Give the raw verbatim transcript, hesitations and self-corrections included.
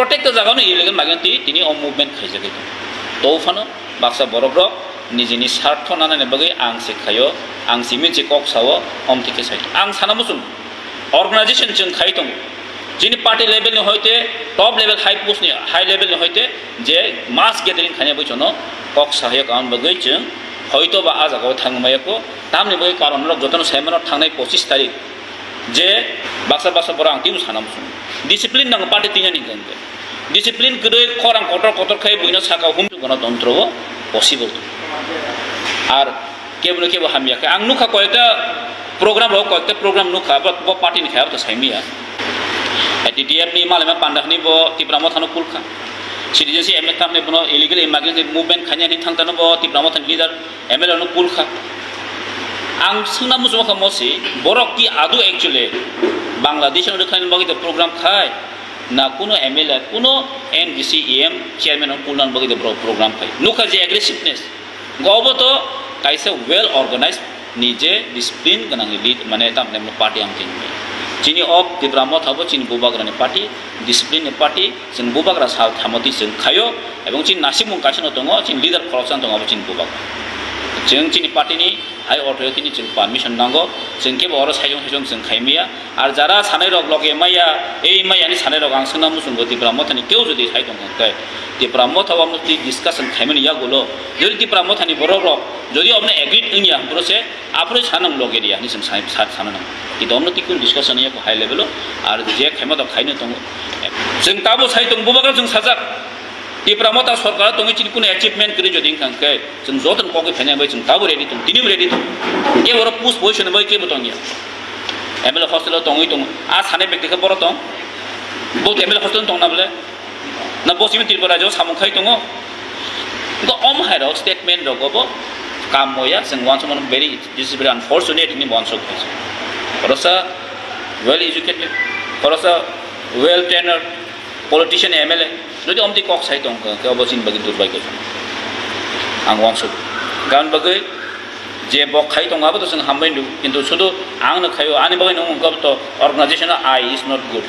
Protekta jagano illegal migrant twi tini o movement khaijagwi tongo. To phano baksa borok rok nijini sartho nanani bagwi ang se khaio, ang simi se kok sao, omtwi khe sai. Ang sana muchung organization chwng khai tongo. Chini party level ni hoite, top level, high post ni, high level ni hoite je mass gathering khaina bagwi chono kok sahaio, karon bagwi chwng hoito ba a jagao thangmaya ko, tamni bagwi karon rok jotono saimano thangnai pochis tarik. Je baksa baksa borok ang twibo sana muchungo. Discipline nango party twinani hwnkha hwnkhe. Discipline kwrwi khorang kotor kotor khai buino saka hum gwnothontro o possible. Ar kebono kebo hamya khe ang nukha koyekta program rok, koyekta program nukha, bo, bo party ni khe abo to saimaya. T T F ni malaima panda hwnwi bo Tipra Motha no kulkha. Citizenship amendment tamni bono illegal immigrant movement khainani thangtano bo Tipra Motha ni leader M L A no kulkha. Ang swngna muchungkha mosi, borok ki adu actually Bangladesh no rwkhaina bagwi de program khai, na kuno M L A, kuno M D C, E M chairman no kulna bagwi de borok program khai. Nukha je aggressiveness. Go obo to kaisa well organized ni je discipline gwnang ni lead, mane tamni party ang tini. Chini ok Tipra Motha bo chini bubagrani party, discipline ni party, chwng bubagra sal thamoti chwng khaio, ebong chini nasimung kaisa no tongo, chini leader khoroksa no tongo, abo chini bubagra. Chwng chini party ni high authority ni chwng permission nango, chwng kebo oro saijong saijong chwng khaimaya. Ar jara sanai rok loge maya, ei maya ni sanai rok ang swngna muchungo Tipra Motha ni keu jodi sai tong khe, Tipra Motha o amno twi discussion khaimani yagulo, jodi Tipra Motha ni borok rok jodi omne agreed wngya, boro se aphuru sanang loge riya hinwi chwng sai, sa-, sana nang. Kintu omno twi kun discussion ya ko high level o, ar je khaima to khaino tongo. Chwng tabo sai tong bubagra chwng sajak. Tipra Motha sorkar tongwi chini kuno achievement kwrwi jodi wngkha khe, chwng joto ni kokwi phainai bai chwng tabo ready tong, tini ready tong. Ke oro post position bai kebo tongya. M L A hostel o tongwi tong, a sanai bekti khe boro tong. Bo M L A hostel tong na bole. Na bo simi Tripura rajyo samung khai tongo. Go om hai rok statement rok go bo kam moya, chwng wansuk mano very, this is very unfortunate ni wansuk. Khorosa well educated, khorosa well trained, politician, M L A, jodi omtwi kok sai tong khe, obo chini bagwi durbhagyo. Ang wansuk. Gan bagwi je bo khai tong abo to chwng hambai ndu, kintu sudu ang no khaio, ani bagwi nung wngkha to organization I is not good.